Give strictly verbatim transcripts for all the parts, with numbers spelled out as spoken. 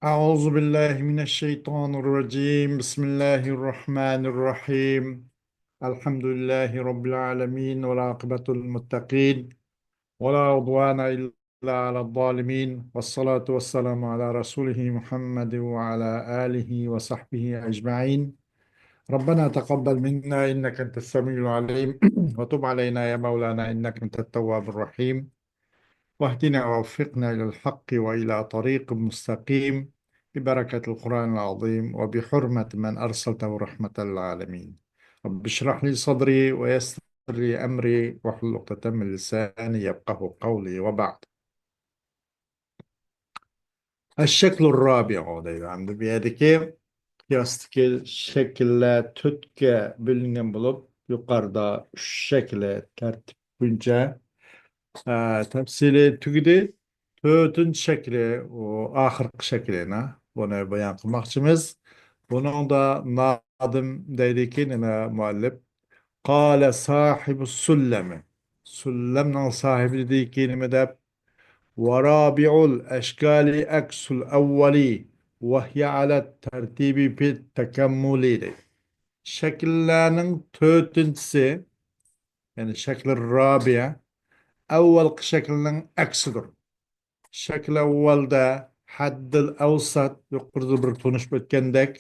أعوذ بالله من الشيطان الرجيم. بسم الله الرحمن الرحيم. الحمد لله رب العالمين، والعاقبة للمتقين، ولا عدوان إلا على الظالمين، والصلاة والسلام على رسوله محمد وعلى آله وصحبه أجمعين. ربنا تقبل منا إنك أنت السميع العليم، وتب علينا يا مولانا إنك أنت التواب الرحيم، واهدنا ووفقنا إلى الحق وإلى طريق مستقيم ببركة القرآن العظيم وبحرمة من أرسلته رحمة للعالمين. رب اشرح لي صدري ويسر لي أمري واحلل عقدة من لساني يفقه قولي وبعد. الشكل الرابع دەيدۇ. ئەمدى بۇ يەردىكى قىياستىكى شەكىللەر تۆتكە بۆلۈنگەن بولۇپ، يۇقىرىدا ئۈچ شەكلى تەرتىپ بويىچە، ئە، تەپسىلىي تۈگىدى. تۆتىنچى شەكلى، ئۇ ئاخىرقى شەكلى، نا، بۇنى بايان قىلماقچىمىز. بۇنىڭدا نادىم دەيدىكى نېمە مۇئەللىپ؟ قال صاحب السلم. سۇللەمنىڭ ساھىبى دېدىكى نېمە دەپ؟ ورابع الأشكال عكس الأول وهي على الترتيب في التكمل دەيدۇ. شەكىللەرنىڭ تۆتىنچىسى، يەنى شەكلى رابىئە، ئەۋۋەلقى شەكىلنىڭ ئەكسىدۇر. شەكلى ئەۋۋەلدە ھەددىل ئەۋسەت، يۇقىرىدا بىر تونۇشۇپ ئۆتكەندەك،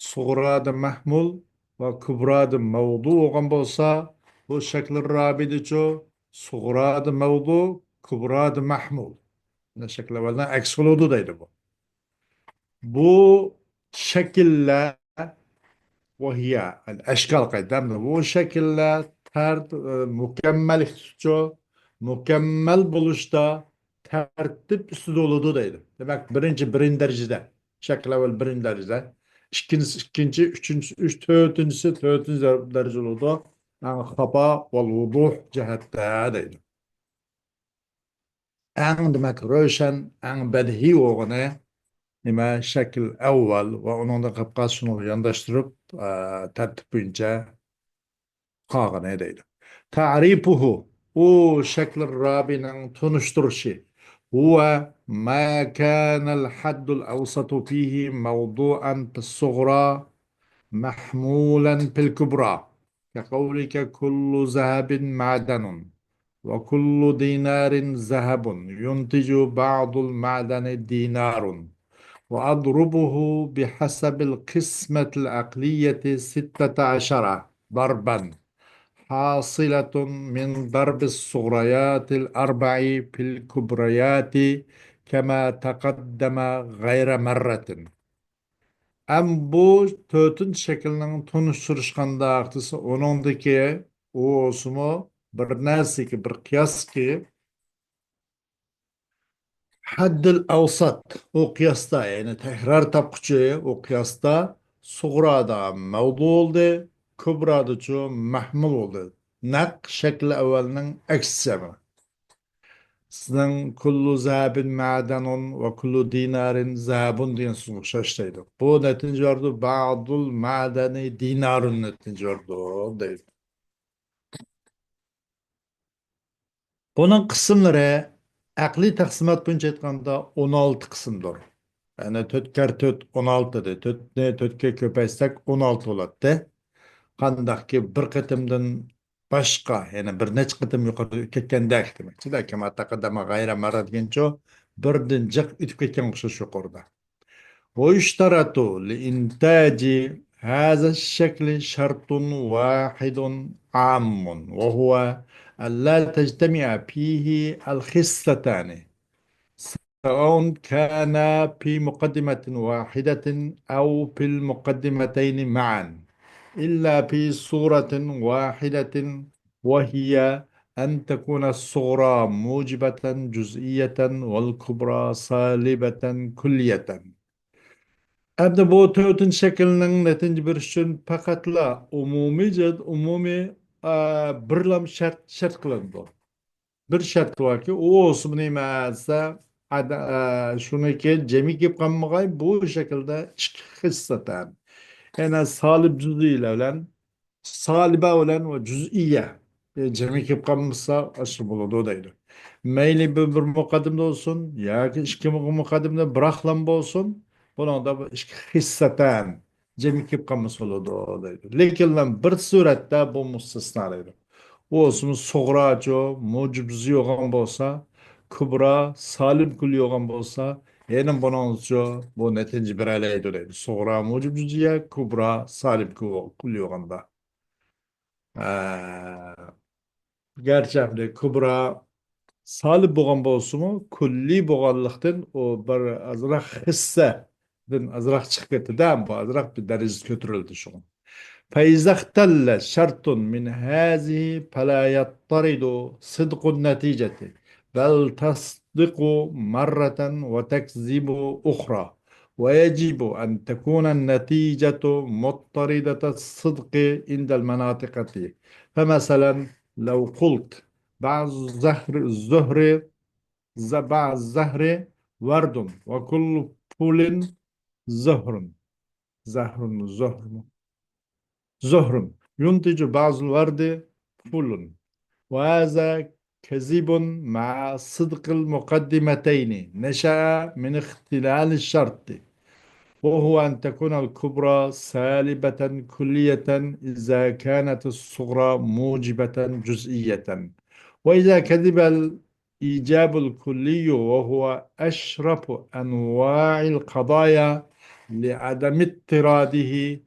سۇغرادا مەھمۇل ۋە كۇبرادا مەۋدۇ بولغان بولسا، بۇ شەكلى رابىئدىچۇ سۇغرادا مەۋدۇ، كۇبرادا مەھمۇل. مانا شەكلى ئەۋۋەلدە ئەكس بولىدۇ دەيدۇ بۇ. بۇ شەكىللەر، ۋەھىيە، يەنى ئەشكال قايتامدۇ. بۇ شەكىللەر تەر-، ئە، مۇكەممەللىكتىچۇ، مۇكەممەل بولۇشتا تەرتىپ ئۈستىدە بولىدۇ دەيدۇ. دېمەك، بىرىنچى، بىرىنچى دەرىجىدە. شەكىل ئەۋۋەل بىرىنچى دەرىجىدە. ئىككىنچىسى، ئىككىنچى، ئۈچىنچىسى، ئۈچ، تۆتىنچىسى، تۆتىنچى دەرىجە بولىدۇ. ئەڭ خاپا ۋەل ۋۇدۇھ جەھەتتە دەيدۇ. ئەڭ، دېمەك، روشەن، ئەڭ بەدىھىي بولغىنى نېمە؟ شەكىل ئەۋۋەل ۋە ئۇنىڭدىن قاپقاز شۇنىڭغا يانداشتۇرۇپ، ئە، تەرتىپ بويىچە قالغىنى دەيدۇ. تعريفه، ئۇ شەكلى رابىئنىڭ تونۇشتۇرۇشى. هو ما كان الحد الأوسط فيه موضوعا في الصغرى محمولا في الكبرى، كقولك كل ذهب معدن، وكل دينار ذهب، ينتج بعض المعدن دينار، وأضربه بحسب القسمة العقلية ستة عشر ضربا، حاصلة من ضرب الصغريات الأربع في الكبريات، كما تقدم غير مرة. ئەم بۇ تۆتىنچى شەكىلنىڭ تونۇشتۇرۇشى قانداق دېسە، ئۇنىڭدىكى ئۇ بولسىمۇ بىر نەرسىگە، بىر قىياسقا ھەددىل ئەۋسەت، ئۇ قىياستا، يەنى تەكرار تاپقۇچى، ئۇ قىياستا سۇغرادا مەۋدۇ بولدى، كۇبرادىچۇ مەھمۇل بولدى. نەق شەكلى ئەۋۋەلنىڭ ئەكسىچە. سىزنىڭ كۇللۇ زەھەبىن مەدەنۇن ۋە كۇللۇ دىنارىن زەھەبۇن دېگەن سۆزگە ئوخشاش دەيدۇ. بۇ نەتىجە بەردى، بەدۇل مەدەنى دىنارۇن نەتىجە بەردى دەيدۇ. بۇنىڭ قىسىملىرى ئەقلىي تەقسىمات بويىچە ئېيتقاندا ئون ئالتە قىسىمدۇر. يەنى تۆت كەر تۆت، ئون ئالتە دە. تۆتنى تۆتكە كۆپەيتسەك ئون ئالتە بولاتتى. قانداقكى بىر قېتىمدىن باشقا، يەنى بىر نەچچە قېتىم يۇقىرىدا ئۆتۈپ كەتكەندەك دېمەكچىدە، كەما تەقەددەمە غەيرە مەررە دېگەنچۇ، بىردىن جىق ئۆتۈپ كەتكەن ئوخشاش يۇقىرىدا. ويشترط لإنتاج هذا الشكل شرط واحد عام، وهو ألا تجتمع فيه الخصلتان، سواء كانا في مقدمة واحدة أو في المقدمتين معا، إلا في صورة واحدة، وهي أن تكون الصغرى موجبة جزئية والكبرى سالبة كلية. ئەمدى بۇ تۆتىنچى شەكىلنىڭ نەتىجە بېرىشى ئۈچۈن پەقەتلا ئومۇمىي جەھەت، ئومۇمىي، ئا، بىرلا شەرت، شەرت قىلىنىدۇ. بىر شەرت باركى، ئۇ بولسىمۇ نېمە دېسە، ئادا-، ئا، شۇنىڭكى جەمئىي كېلىپ قالمىغاي، بۇ شەكىلدە ئىككى خىسلەتەن. يەنى سالىب جۈزئىيلەر بىلەن سالىبە بىلەن ۋە جۈزئىيە، ئە، جەمئىي كېلىپ قالمىسا، ئاشۇ بولىدۇ دەيدۇ. مەيلى بىر، بىر مۇقەددىمىدە بولسۇن ياكى ئىككى مۇ-، مۇقەددىمىدە بىراقلام بولسۇن، بۇنىڭدا بۇ ئىككى خىسسەتەن جەمئىي كېلىپ قالمىسا بولىدۇ دەيدۇ. لېكىن بىر سۈرەتتە بۇ مۇستەسنا دەيدۇ. ئۇ ئوسما سۇغراچۇ، مۇجىب جۈزئىي بولغان بولسا، كۇبرا سالىب كۈللىي بولغان بولسا، يەنە بۇنىڭچۇ بۇ نەتىجە بېرەلەيدۇ دەيدۇ. سۇغرا مۇجىب جۈزئىيە، كۇبرا سالىب كۈللىي بولغاندا. ئە، گەرچە ئەمدى كۇبرا سالىب بولغان بولسىمۇ، كۈللىي بولغانلىقتىن ئۇ بىر ئازراق خىسسەدىن ئازراق چىقىپ كەتتى-دە، بۇ ئازراق بىر دەرىجىسى كۆتۈرۈلدى شۇڭا. فإذا اختل شرط من هذه فلا يضطرد صدق النتيجة، بل تصدق مرة وتكذب أخرى، ويجب أن تكون النتيجة مضطردة الصدق عند المناطق. فمثلا، لو قلت: بعض الزهر، الزهر، ز-، بعض الزهر ورد، وكل فل زهر. زهر، زهر، زهر. ينتج بعض الورد فل. وهذا كذب مع صدق المقدمتين نشأ من اختلال الشرط، وهو أن تكون الكبرى سالبة كلية إذا كانت الصغرى موجبة جزئية. وإذا كذب الإيجاب الكلي، وهو أشرف أنواع القضايا لعدم اضطراده،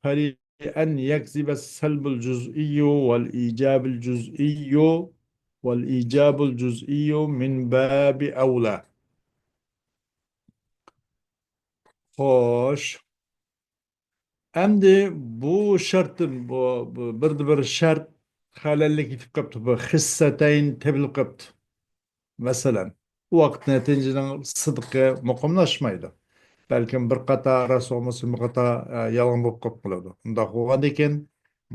فل أن يكذب السلب الجزئي والإيجاب الجزئي، والإيجاب الجزئي من باب أولى. خوش. ئەمدى بۇ شەرتتىن، بۇ، بۇ بىردە بىر شەرت خەلەللىك يېتىپ قاپتۇ، بۇ خىسسەتەين تېپىلىپ قاپتۇ. مەسىلەن، ئۇ ۋاقىت نەتىجىنىڭ سىدقى مۇقىملاشمايدۇ. بەلكىم بىر قاتار راست بولمىسا، بىر قاتار، ئە، يالغان بولۇپ قېلىپ قالىدۇ. ئۇنداق بولغاندىن كېيىن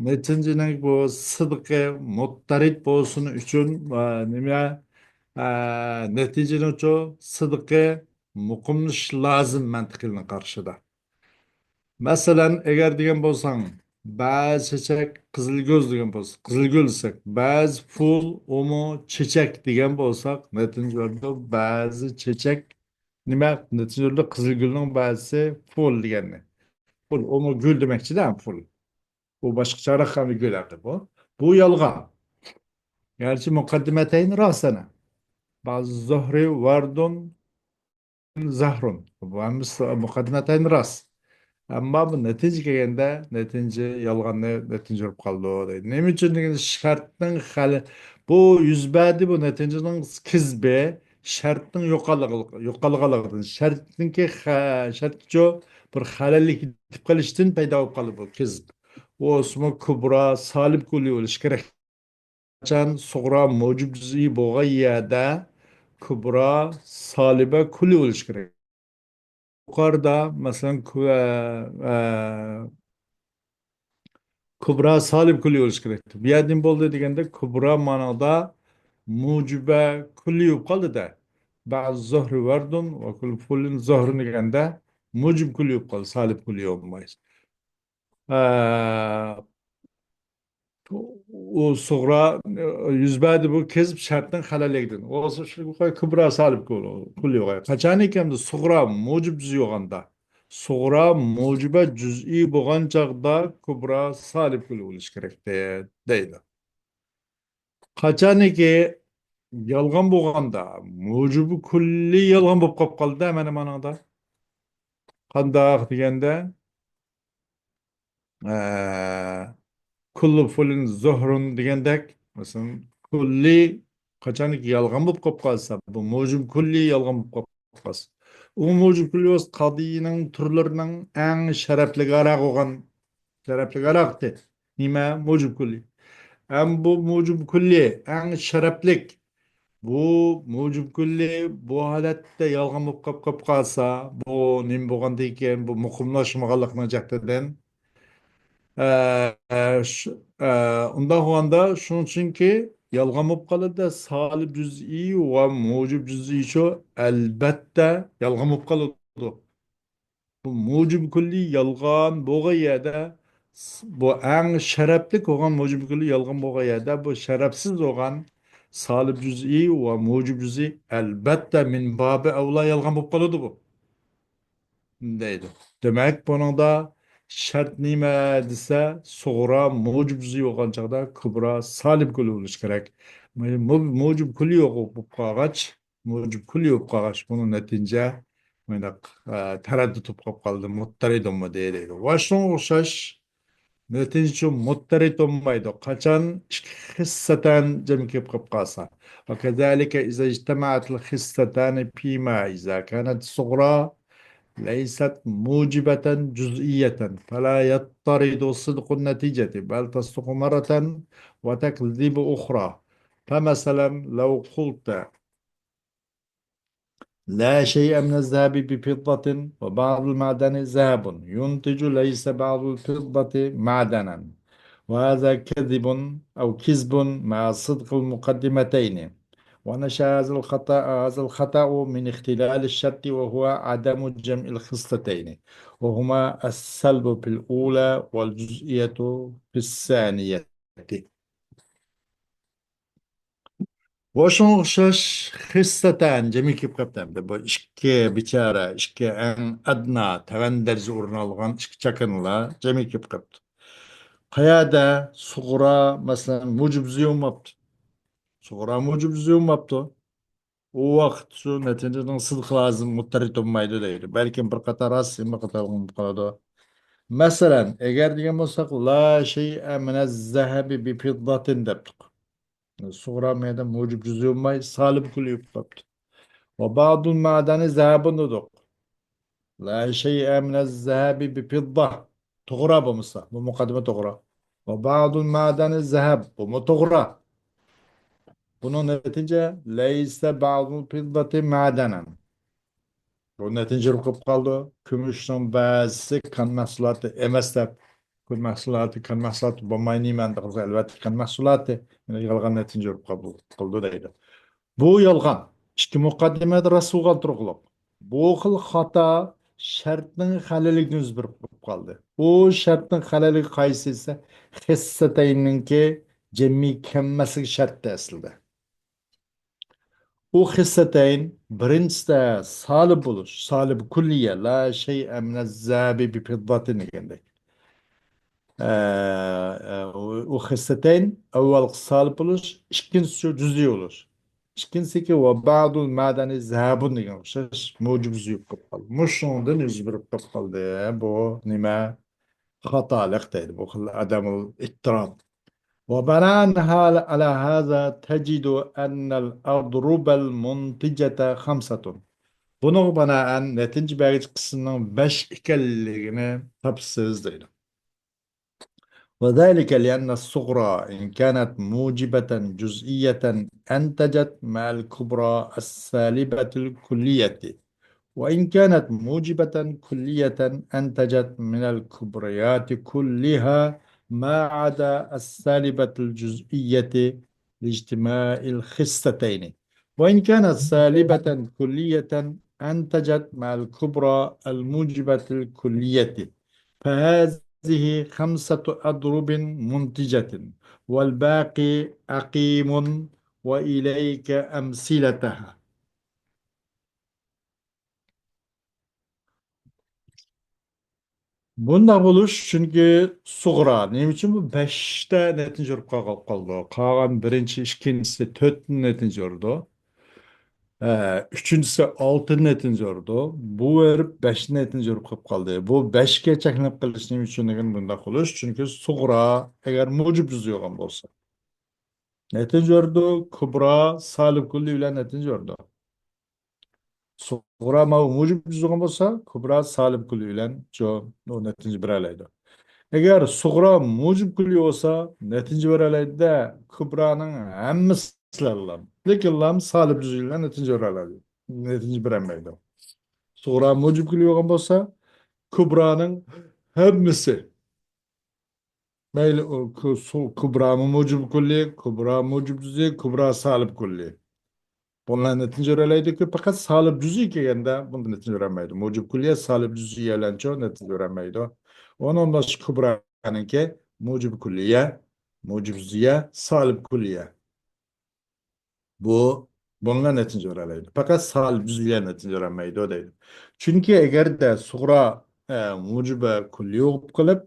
نەتىجىنىڭ بۇ سىدقى مۇتتەرىت بولسۇن ئۈچۈن، ئە، نېمە، ئە، نەتىجىنىڭچۇ سىدقى مۇقىملىشىش لازىم مەنتىقىنىڭ قارىشىدا. مەسىلەن، ئەگەر دېگەن بولساڭ، بەزى چېچەك قىزىلگۈل دېگەن بولسا، قىزىلگۈل دېسەك، بەزى پۇل ئۇمۇ چېچەك دېگەن بولساق، نەتىجىدە بەزى چېچەك، نېمە، نەتىجىدە قىزىلگۈلنىڭ بەزىسى پۇل دېگەننى. پۇل، ئۇمۇ گۈل دېمەكچىدە، پۇل. بۇ باشقىچە رەقەملىك گۈل ھەققى بۇ. بۇ يالغان. گەرچە مۇقەددىمەتەين راست ئەنە. بەزى زۇھرى ۋەردۇن زەھرۇن. بۇ ھەممىسى مۇقەددىمەتەين راست. ئەمما بۇ نەتىجە كەلگەندە، نەتىجە يالغاننى نەتىجە بولۇپ قالىدۇ دەيدۇ. نېمە ئۈچۈن دېگەندە، شەرتنىڭ خەلى، بۇ يۈز بەردى، بۇ نەتىجىنىڭ كېزبى شەرتنىڭ يوقالغانلىقىدىن، شەرتنىڭكى خە-، شەرتچۇ بىر خەلەللىك يېتىپ قېلىشتىن پەيدا بولۇپ قالىدۇ بۇ كېزب. ئۇ ئوسما كۇبرا سالىب كۈللىي بولۇشى كېرەك. قاچان سۇغرا مۇجىب جۈزئىي بولغان يەردە كۇبرا سالىبە كۈللىي بولۇشى كېرەك. يۇقىرىدا، مەسىلەن، كۇ-، ئە، ئە، كۇبرا سالىب كۈللىي بولۇشى كېرەك. بۇ يەردە نېمە بولدى دېگەندە، كۇبرا مانىدا مۇجىبە كۈللىي بولۇپ قالدى-دە. بەزى زۇھرى ۋەردۇن ۋە كۈللى پۇلىن زۇھرۇن دېگەندە، مۇجىب كۈللىي بولۇپ قالدى، سالىب كۈللىي بولماي. ئە، ئۇ سۇغرا، ئە، يۈز بەردى بۇ كېزىپ شەرتنىڭ خەلەللىكىدىن. ئۇ كۇبرا سالىب كۈللىي بولغاي. قاچانكى ئەمدى سۇغرا مۇجىب جۈزئىي بولغاندا، سۇغرا مۇجىبە جۈزئىي بولغان چاغدا كۇبرا سالىب كۈللىي بولۇشى كېرەك دەيدۇ. قاچانكى يالغان بولغاندا، مۇجىبى كۈللىي يالغان بولۇپ قاپ قالدى مانا مانىڭدا. قانداق دېگەندە، ئە، كۈللى پۇلىن زۇھرۇن دېگەندەك، مەسىلەن، كۈللىي قاچانكى يالغان بولۇپ قاپ قالسا، بۇ مۇجىب كۈللىي يالغان بولۇپ قاپ قالسا، ئۇ مۇجىب كۈللىي بولسا قەزىيىنىڭ تۈرلىرىنىڭ ئەڭ شەرەپلىكىراق بولغان، شەرەپلىكراقتى. نېمە؟ مۇجىب كۈللىي. ئەم بۇ مۇجىب كۈللىي ئەڭ شەرەپلىك. بۇ مۇجىب كۈللىي بۇ ھالەتتە يالغان بولۇپ قاپ، قاپ قالسا، بۇ نېمە بولغاندىن كېيىن، بۇ مۇقىملاشمىغانلىقنىڭ جەھىتىدىن، ئە، ئە، ش-، ئە، ئۇنداق بولغاندا، شۇنىڭ ئۈچۈنكى يالغان بولۇپ قالىدۇ، سالىب جۈزئىي ۋە مۇجىب جۈزئىيچۇ، ئەلبەتتە، يالغان بولۇپ قالىدۇ. بۇ مۇجىب كۈللىي يالغان بولغان يەردە، بۇ ئەڭ شەرەپلىك بولغان مۇجىب كۈللىي يالغان بولغان يەردە، بۇ شەرەپسىز بولغان سالىب جۈزئىي ۋە مۇجىب جۈزئىي، ئەلبەتتە، مىن بابى ئەۋلا يالغان بولۇپ قالىدۇ بۇ. دەيدۇ. دېمەك، بۇنىڭدا شەرت نېمە دېسە، سۇغرا مۇجىب جۈزئىي بولغان چاغدا كۇبرا سالىب كۇللى بولۇشى كېرەك. مۇ-، مۇجىب كۇللى يوق بولۇپ قالغاچ، مۇجىب كۇللى بولۇپ قالغاچ، بۇنىڭ نەتىجە مۇنداق، ئە، تەرەددۇت بولۇپ قالدى، مۇتتەرىد بولمىدى دەيدۇ. ۋە شۇنىڭغا ئوخشاش نەتىجە مۇتتەرىد بولمايدۇ. قاچان ئىككى خىسسەتەن جەمگە كېلىپ قالسا. وكذلك إذا اجتمعت الخصتان فيما إذا كانت الصغرى ليست موجبة جزئية فلا يضطرد صدق النتيجة بل تصدق مرة وتكذب أخرى. فمثلا لو قلت لا شيء من الذهب بفضة وبعض المعدن ذهب ينتج ليس بعض الفضة معدنا، وهذا كذب أو كذب مع صدق المقدمتين. ونشأ هذا الخطأ، هذا الخطأ من اختلال الشرط وهو عدم جمع الخصلتين، وهما السلب في الأولى والجزئية في الثانية. بۇ شۇڭا ئوخشاش خىسسەتەن جەمگە كېلىپ قاپتۇ. ئەمدى بۇ ئىككى بىچارە، ئىككى ئەڭ ئەدنا، تۆۋەن دەرىجىدە ئورۇن ئالغان ئىككى چاكىنىلا جەمگە كېلىپ قاپتۇ. قەيەردە سۇغرا، مەسىلەن، مۇجىب جۈزئىي بولماپتۇ. سۇغرا مۇجىب جۈزئىي بولماپتۇ. ئۇ ۋاقىت شۇ نەتىجىنىڭ سىدقى لازىم مۇتتەرىد بولمايدۇ دەيدۇ. بەلكىم بىر قاتار راست، بىر قاتار بولۇپ قالىدۇ. مەسىلەن، ئەگەر دېگەن بولساق، لا شەيئە مىنەز زەھەبى بىپىدداتىن دەپتۇق. سۇغرا مەيدە مۇجىب جۈزئىي بولماي، سالىب كۈللى بولۇپ قاپتۇ. ۋە بەئزۇل مەئدەنى زەھەبۇن دېدۇق. لا شەيئە مىنەز زەھەبى بىپىددا. توغرا بولمىسا، بۇ مۇقەددىمە توغرا. ۋە بەئزۇل مەئدەنى زەھەب. بۇمۇ توغرا. بۇنىڭ نەتىجە، لەيسە بەئزۇل پىددەتى مەئدەنەن. بۇ نەتىجە بولۇپ قالدى. كۈمۈشنىڭ بەزىسى كان مەھسۇلاتى ئەمەس دەپ، كان مەھسۇلاتى، كان مەھسۇلاتى بولماي نېمە دېسە، ئەلۋەتتە كان مەھسۇلاتى. يەنە يالغان نەتىجە بولۇپ قالدى دەيدۇ. بۇ يالغان. ئىككى مۇقەددىمەدە راست بولغان تۇرۇقلۇق. بۇ خىل خاتا شەرتنىڭ خەلىلىكىدىن يۈز بېرىپ قالدى. ئۇ شەرتنىڭ خەلىلىكى قايسى دېسە، خىسسەتەيننىڭكى جەمئىي كەلمەسلىكى شەرتى ئەسلىدە. ئۇ خىسسەتەين بىرىنچىسىدە سالىب بولۇش، سالىب كۈللىيە، لا شەيئە مىنەز زەھەبى بىپىدداتىن دېگەندەك. ئە، ئە، ئۇ، ئۇ خىسلەتەين، ئەۋۋەلقىسى سالىب بولۇش، ئىككىنچىسى جۈزئىي بولۇش. ئىككىنچىسىكى ۋە بەئزۇل مەئدەنى زەھەبۇن دېگەن ئوخشاش مۇجىب جۈزئىي بولۇپ قالدى. مۇشۇنىڭدىن يۈز بېرىپ قالدى. بۇ نېمە؟ خاتالىق دەيدۇ. بۇ خىل ئادەمۇل ئىتتىراب. وبناء على هذا تجد أن الأضرب المنتجة خمسة. بۇنىڭغا بىنائەن نەتىجە بەرگۈچى قىسىمنىڭ بەش ئىكەنلىكىنى تاپىسىز دەيدۇ. وذلك لأن الصغرى إن كانت موجبة جزئية أنتجت مع الكبرى السالبة الكلية، وإن كانت موجبة كلية أنتجت من الكبريات كلها ما عدا السالبة الجزئية لاجتماع الخصلتين، وإن كانت سالبة كلية أنتجت مع الكبرى الموجبة الكلية، فهذه خمسة أضرب منتجة، والباقي عقيم، وإليك أمثلتها. بۇنداق بولۇش، چۈنكى سۇغرا. نېمە ئۈچۈن بۇ بەشتە نەتىجە بېرىپ قالغان قالدى؟ قالغان بىرىنچى، ئىككىنچىسى تۆتتىن نەتىجە بېرىدۇ. ئە، ئۈچىنچىسى ئالتىدىن نەتىجە بېرىدۇ. بۇ بېرىپ بەشتىن نەتىجە بېرىپ قېلىپ قالدى. بۇ بەشكە چەكلىنىپ قېلىش نېمە ئۈچۈن دېگەن بۇنداق بولۇش؟ چۈنكى سۇغرا ئەگەر مۇجىب جۈزئىي بولغان بولسا، نەتىجە بېرىدۇ، كۇبرا سالىب كۈللى بىلەن نەتىجە بېرىدۇ. سۇغرا ماۋۇ مۇجىب جۈزئىي بولسا، كۇبرا سالىب كۈللى بىلەن جو-، ئۇ نەتىجە بېرەلەيدۇ. ئەگەر سۇغرا مۇجىب كۈللى بولسا، نەتىجە بېرەلەيدۇ-دە، كۇبرانىڭ ھەممىسى بىلەن، لېكىنلا سالىب جۈزئىي بىلەن نەتىجە بېرەلەيدۇ. نەتىجە بېرەلمەيدۇ. سۇغرا مۇجىب كۈللى بولغان بولسا، كۇبرانىڭ ھەممىسى مەيلى، ئۇ كۇ-، سۇ-، كۇبرامۇ مۇجىب كۈللى، كۇبرا مۇجىب جۈزئىي، كۇبرا سالىب كۈللى. بۇلار نەتىجە بېرەلەيدىكى، پەقەت سالىب جۈزئىي كەلگەندە بۇندىن نەتىجە بېرەلمەيدۇ. مۇجىب كۈللىيە سالىب جۈزئىيە بىلەنچۇ نەتىجە بېرەلمەيدۇ. ئۇنىڭ باشقا كۇبرانىڭكى مۇجىب كۈللىيە، مۇجىب جۈزئىيە، سالىب كۈللىيە. بۇ بۇنىڭ بىلەن نەتىجە بېرەلەيدۇ. پەقەت سالىپ جۈزئىي بىلەن نەتىجە بېرەلمەيدۇ دەيدۇ. چۈنكى ئەگەردە سۇغرا، ئە، مۇجىبە كۈللىي بولۇپ قېلىپ،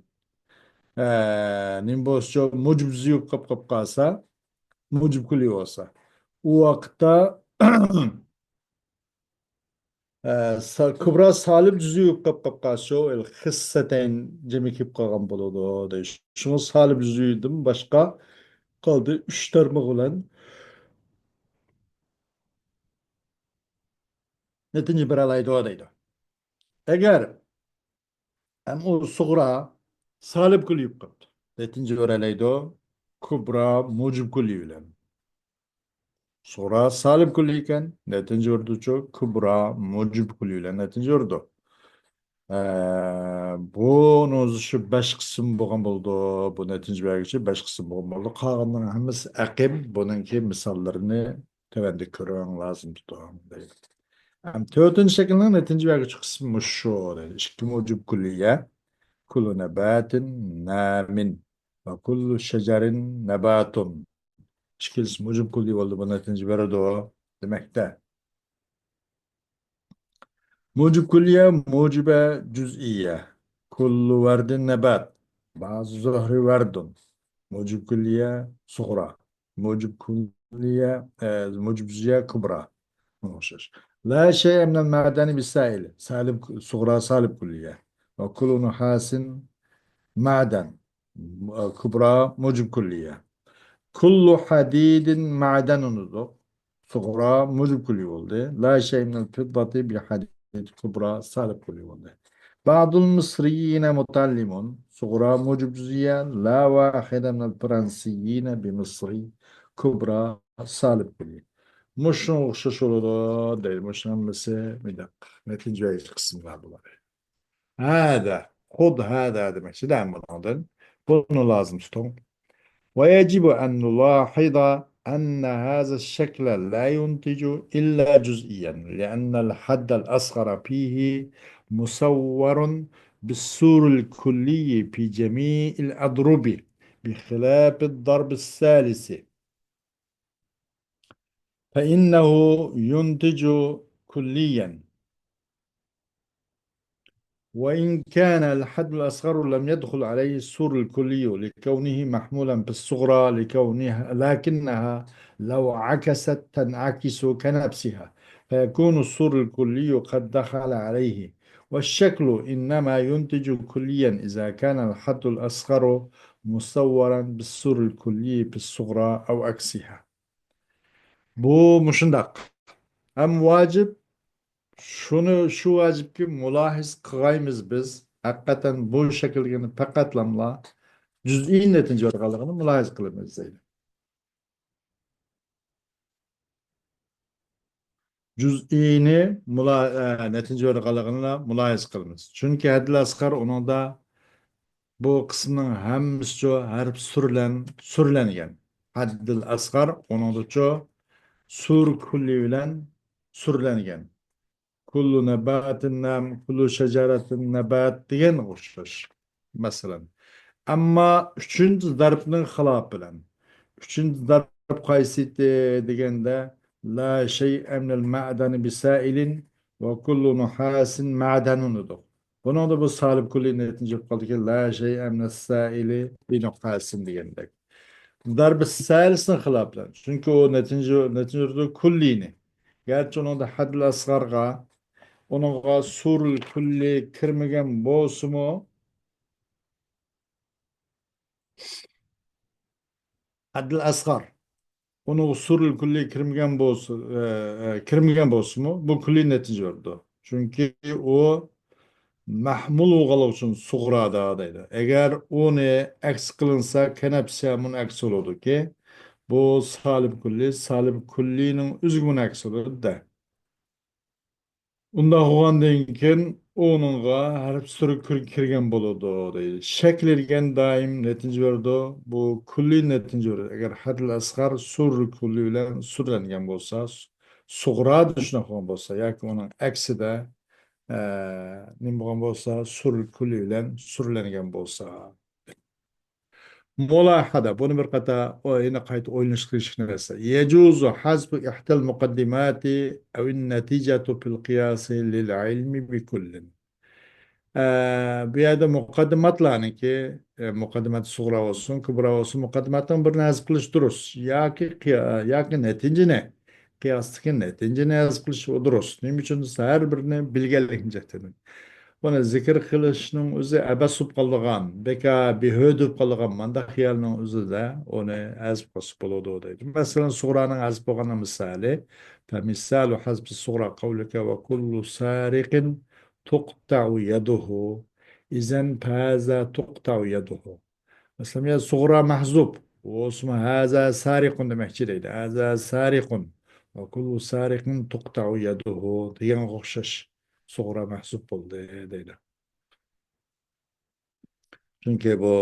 ئە، نېمە بولسىچۇ، مۇجىب جۈزئىي بولۇپ قېلىپ قالسا، مۇجىب كۈللىي بولسا، ئۇ ۋاقىتتا ئە، سا-، كۇبرا سالىپ جۈزئىي بولۇپ قېلىپ قالسىچۇ، خىسسەتەين جەمئى كېلىپ قالغان بولىدۇ، دەيدۇ. شۇڭا سالىپ جۈزئىيدىن باشقا قالدى ئۈچ تارمىقى بىلەن نەتىجە بېرەلەيدۇ، دەيدۇ. ئەگەر ھەم ئۇ سۇغرا سالىپ كۈللىي بولۇپ قاپتۇ، نەتىجە بېرەلەيدۇ كۇبرا مۇجىب كۈللىي بىلەن. سۇغرا سالىپ كۈللىي ئىكەن، نەتىجە بېرىدۇچۇ، كۇبرا مۇجىب كۈللىي بىلەن نەتىجە بېرىدۇ. ئە، بۇنىڭ ئۆزى شۇ بەش قىسىم بولغان بولىدۇ. بۇ نەتىجە بەرگۈچى بەش قىسىم بولغان بولىدۇ. قالغانلىرىنىڭ ھەممىسى ئەقىم. بۇنىڭكى مىساللىرىنى تۆۋەندە كۆرۈڭ، لازىم تۇتۇڭ، دەيدۇ. ھەم تۆتىنچى شەكىلنىڭ نەتىجە بەرگۈچى قىسمى مۇشۇ، دەيدۇ. ئىككى مۇجىب كۈللىيە. كۇللۇ نەباتىن نامىن ۋە كۇللۇ شەجەرىن نەباتۇن. ئىككىلىسى مۇجىب كۈللىي بولدى، بۇ نەتىجە بېرىدۇ دېمەكتە. مۇجىب كۈللىيە، مۇجىبە جۈزئىيە. كۇللۇ ۋەردىن نەبات. بەزى زۆھرى ۋەردۇن. مۇجىب كۈللىيە سۇغرا. مۇجىب كۈللىيە، ئە، مۇجىب جۈزئىيە كۇبرا. بۇنىڭغا ئوخشاش. لا شەيئە مىنەل مەدەنى بىسائىل. سالىب، سۇغرا سالىب كۈللىيە. ۋە كۇللۇ نۇھاسىن مەدەن. كۇبرا مۇجىب كۈللىيە. كۇللۇ ھەدىدىن مەدەنۇن دېدۇق. سۇغرا مۇجىب كۈللىي بولدى. لا شەيئە مىنەل فىددەتى بىل ھەدىد كۇبرا سالىب كۈللىي بولدى. بەزۇل مىسرىييىنە مۇتەئەللىمۇن. سۇغرا مۇجىب جۈزئىيە. لا ۋاھىدە مىنەل فىرەنسىييىنە بىمىسرى كۇبرا سالىب كۈللىي. مۇشۇنىڭغا ئوخشاش بولىدۇ دەيدۇ. مۇشۇنىڭ ھەممىسى مۇنداق نەتىجە بەرگۈچى قىسىملار بۇلار. ھازا، خۇد ھازا دېمەكچىدە بۇنىڭدىن. بۇنى لازىم تۇتۇڭ. ويجب أن نلاحظ أن هذا الشكل لا ينتج إلا جزئيا، لأن الحد الأصغر فيه مصور بالصور الكلي في جميع الأضرب، بخلاف الضرب الثالث، فإنه ينتج كليا، وإن كان الحد الأصغر لم يدخل عليه الصور الكلي لكونه محمولا في الصغرى، لكونها، لكنها لو عكست تنعكس كنفسها، فيكون الصور الكلي قد دخل عليه. والشكل إنما ينتج كليا إذا كان الحد الأصغر مصورا بالصور الكلي في الصغرى أو عكسها. بۇ مۇشۇنداق. ھەم ۋاجىپ، شۇنى، شۇ ۋاجىپكى مۇلاھىزە قىلغايمىز بىز. ھەقىقەتەن بۇ شەكىلدىكىنى پەقەتلاملا جۈزئىي نەتىجە بېرىدىغانلىقىنى مۇلاھىزە قىلىمىز دەيدۇ. جۈزئىينى مۇلا-، ئە، نەتىجە بېرىدىغانلىقىنى مۇلاھىزە قىلىمىز. چۈنكى ھەددىل ئەسغار ئۇنىڭدا بۇ قىسىمنىڭ ھەممىسىچۇ ھەرپ سۈرلەن-، سۈرلەنگەن. ھەددىل ئەسغار ئۇنىڭدىچۇ سۇر كۈللى بىلەن سۈرلەنگەن. كۇللۇ نەباتىن نام، كۇللۇ شەجەرەتىن نەبات دېگەن ئوخشاش. مەسىلەن. ئەمما ئۈچىنچى زەربنىڭ خىلاپى بىلەن. ئۈچىنچى زەرب قايسىدى دېگەندە، لا شەيئە مىنەل مەدەنى بىسائىلىن ۋە كۇللۇ نۇھاسىن مەدەنۇن دېدۇق. بۇنىڭدا بۇ سالىب كۈللىي نەتىجە بولۇپ قالدىكەن، لا شەيئە مىنەس سائىلى بىنۇقتاسىن دېگەندەك. زەربى سالىسنىڭ خىلاپى بىلەن. چۈنكى ئۇ نەتىجە، نەتىجە بېرىدۇ كۈللىينى. گەرچە ئۇنىڭدا ھەددىل ئەسغارغا، ئۇنىڭغا سۇرۇل كۈللى كىرمىگەن بولسىمۇ، ھەددىل ئەسغار ئۇنىڭغا سۇرۇل كۈللى كىرمىگەن بولسا، ئە، ئە، كىرمىگەن بولسىمۇ، بۇ كۈللىي نەتىجە بېرىدۇ. چۈنكى ئۇ مەھمۇل بولغانلىقى ئۈچۈن سۇغرادا دەيدۇ. ئەگەر ئۇنى ئەكس قىلىنسا، كەنەپسىيە مۇنەكس بولىدۇكى، بۇ سالىب كۈللى، سالىب كۈللىنىڭ ئۆزىگە مۇنەكس بولىدۇ-دە. ئۇنداق بولغاندىن كېيىن ئۇنىڭغا ھەرپ سۈرى كىر-، كىرگەن بولىدۇ دەيدۇ. شەكلى دېگەن دائىم نەتىجە بېرىدۇ. بۇ كۈللى نەتىجە بېرىدۇ. ئەگەر ھەددىل ئەسغار سۇرۇل كۈللى بىلەن سۈرلەنگەن بولسا، سۇغرادا شۇنداق بولغان بولسا ياكى ئۇنىڭ ئەكسىدە، ئە، نېمە بولغان بولسا، سۇرۇل كۈللى بىلەن سۈرلەنگەن بولسا. مۇلاھەزە، بۇنى بىر قاتا ئو-، يەنە قايتا ئويلىنىشقا تېگىشلىك نەرسە. يەجۇزۇ ھەزفۇ ئىھدەل مۇقەددىماتى ئەۋىن نەتىجەتۇ فىل قىياسى لىل ئىلمى بىكۇللىن. ئە، بۇ يەردە مۇقەددىماتلارنىڭكى، ئە، مۇقەددىمات سۇغرا بولسۇن، كۇبرا بولسۇن، مۇقەددىماتنىڭ بىرىنى ھەزپ قىلىش دۇرۇس. ياكى قىيا-، ياكى نەتىجىنى، قىياستىكى نەتىجىنى ھەزپ قىلىش ئۇ دۇرۇس. نېمە ئۈچۈن دېسە، ھەر بىرىنى بىلگەنلىكنى چەكتىدىم. بۇنى زىكىر قىلىشنىڭ ئۆزى ئەبەس بولۇپ قالىدىغان، بىكار، بىھۆدە بولۇپ قالىدىغان مانداق خىيالنىڭ ئۆزىدە ئۇنى ھەزپ قىلسا بولىدۇ دەيدۇ. مەسىلەن، سۇغرانىڭ ھەزپ بولغاننىڭ مىسالى، فمثال حذف الصغرى قولك وكل سارق تقطع يده. إذن فهذا تقطع يده. مەسىلەن، يا سۇغرا مەھزۇپ، بولسىمۇ ھازا سارىقۇن دېمەكچى دەيدۇ. ھازا سارىقۇن ۋە كۇللۇ سارىقىن تۇقتەئۇ يەدۇھۇ دېگەنگە ئوخشاش سۇغرا مەھزۇپ بولدى دەيدۇ. چۈنكى بۇ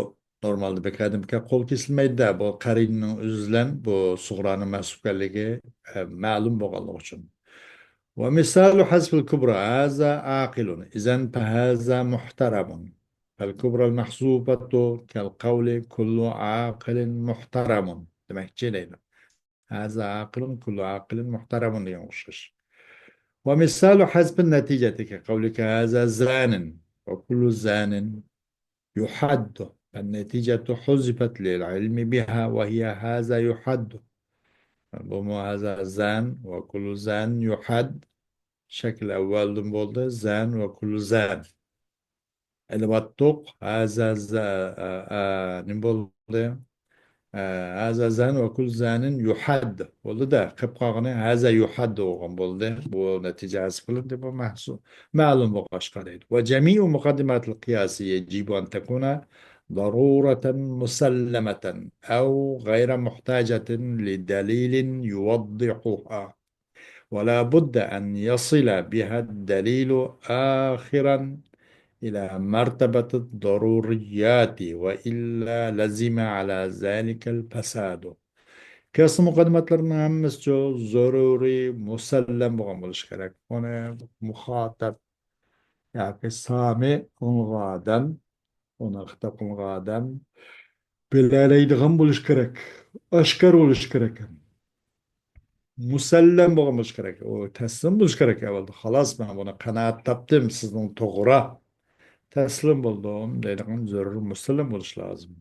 نورمالدا بىكاردىن بىكار قول كېسىلمەيدۇ-دە، بۇ قەرىنىنىڭ ئۆزى بىلەن بۇ سۇغرانىڭ مەھزۇپكەنلىكى، ئە، مەلۇم بولغانلىقى ئۈچۈن. ومثال حذف الكبرى هذا عاقل، إذن فهذا محترم. فالكبرى المحذوفة كالقول كل عاقل محترم دېمەكچى دەيدۇ. هذا عاقل، كل عاقل محترم دېگەن ئوخشاش. ومثال حذف النتيجة كقولك هذا زان وكل زان يحد، فالنتيجة حذفت للعلم بها وهي هذا يحد. بۇمۇ هذا زان وكل زان يحد. شەكىل ئەۋۋەلدىن بولدى. زان وكل زان. ئېلىۋاتتۇق. ھازا زا-، ئا، ئا، نېمە بولدى؟ ئا، ھازا زان وكل زانىن يحد. بولدى-دە، قېلىپ قالغىنى ھازا يحد بولغان بولدى. بۇ نەتىجە ھەزىپ قىلىندى. بۇ مەھسۇ-، مەلۇم بولغاچقا دەيدۇ. وجميع مقدمات القياس يجب أن تكون ضرورة مسلمة أو غير محتاجة لدليل يوضحها. ولا بد أن يصل بها الدليل آخرا إلى مرتبة الضروريات، وإلا لزم على ذلك الفساد. قىياس مۇقەددىماتلىرىنىڭ ھەممىسىچۇ زۆرۈرىي مۇسەللەم بولغان بولۇشى كېرەك. ئۇنى مۇخاتەپ ياكى سامىئ ئاڭلىغان ئادەم، ئۇنى خىتاب قىلغان ئادەم بىلەلەيدىغان بولۇشى كېرەك، ئاشكارا بولۇشى كېرەك. مۇسەللەم بولغان بولۇشى كېرەك. ئۇ تەسلىم بولۇشى كېرەك ئەۋۋەلدە. خالاس، مەن بۇنى قانائەت تاپتىم، سىزنىڭ توغرا. تەسلىم بولدۇم دەيدىغان زۆرۈر مۇسەللەم بولۇشى لازىم.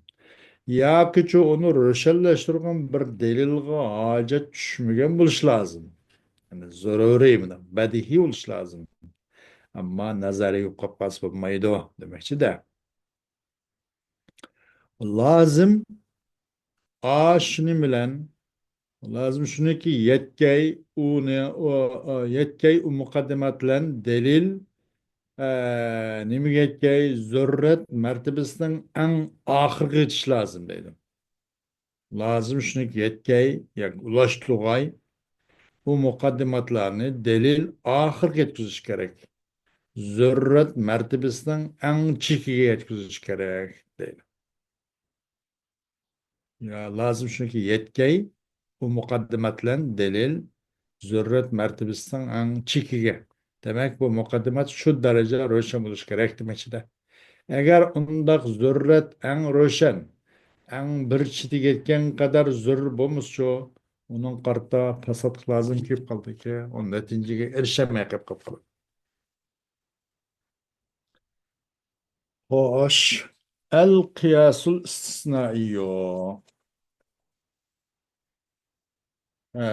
ياكىچۇ ئۇنى روشەنلەشتۈرگەن بىر دەلىلغا ھاجەت چۈشمىگەن بولۇشى لازىم. يەنى زۆرۈرىي، مۇنداق بەدىھىي بولۇشى لازىم. ئەمما نەزەرىي بولۇپ قالسا بولمايدۇ دېمەكچىدە. لازىم ئاشۇنى بىلەن، لازىم شۇنىكى يەتكەي، ئۇنى، ئۇ، ئۇ، يەتكەي ئۇ مۇقەددىمات بىلەن دەلىل، ئە، نېمىگە يەتكەي؟ زۆرۈرەت مەرتىبىسىنىڭ ئەڭ ئاخىرىغا يېتىش لازىم دەيدۇ. لازىم شۇنىڭكى يەتكەي ياكى ئۇلاشتۇرغاي، ئۇ مۇقەددىماتلارنى دەلىل ئاخىرىغا يەتكۈزۈش كېرەك. زۆرۈرەت مەرتىبىسىنىڭ ئەڭ چېكىگە يەتكۈزۈش كېرەك دەيدۇ. يا، لازىم شۇنىڭكى يەتكەي، ئۇ مۇقەددىمات بىلەن دەلىل زۆرۈرەت مەرتىبىسىنىڭ ئەڭ چېكىگە. دېمەك، بۇ مۇقەددىمات شۇ دەرىجە روشەن بولۇشى كېرەك دېمەكچىدە. ئەگەر ئۇنداق زۆرۈرەت ئەڭ روشەن، ئەڭ بىر چېتىگە يەتكەن قەدەر زۆرۈر بولمىسىچۇ، ئۇنىڭ قارىتا پاساتلىق لازىم كېلىپ قالىدىكەن، ئۇ نەتىجىگە ئېرىشەلمەي قېلىپ قالىدۇ. خوش. ئەل قىياسۇل ئىستىسنائىيۇ. ئە،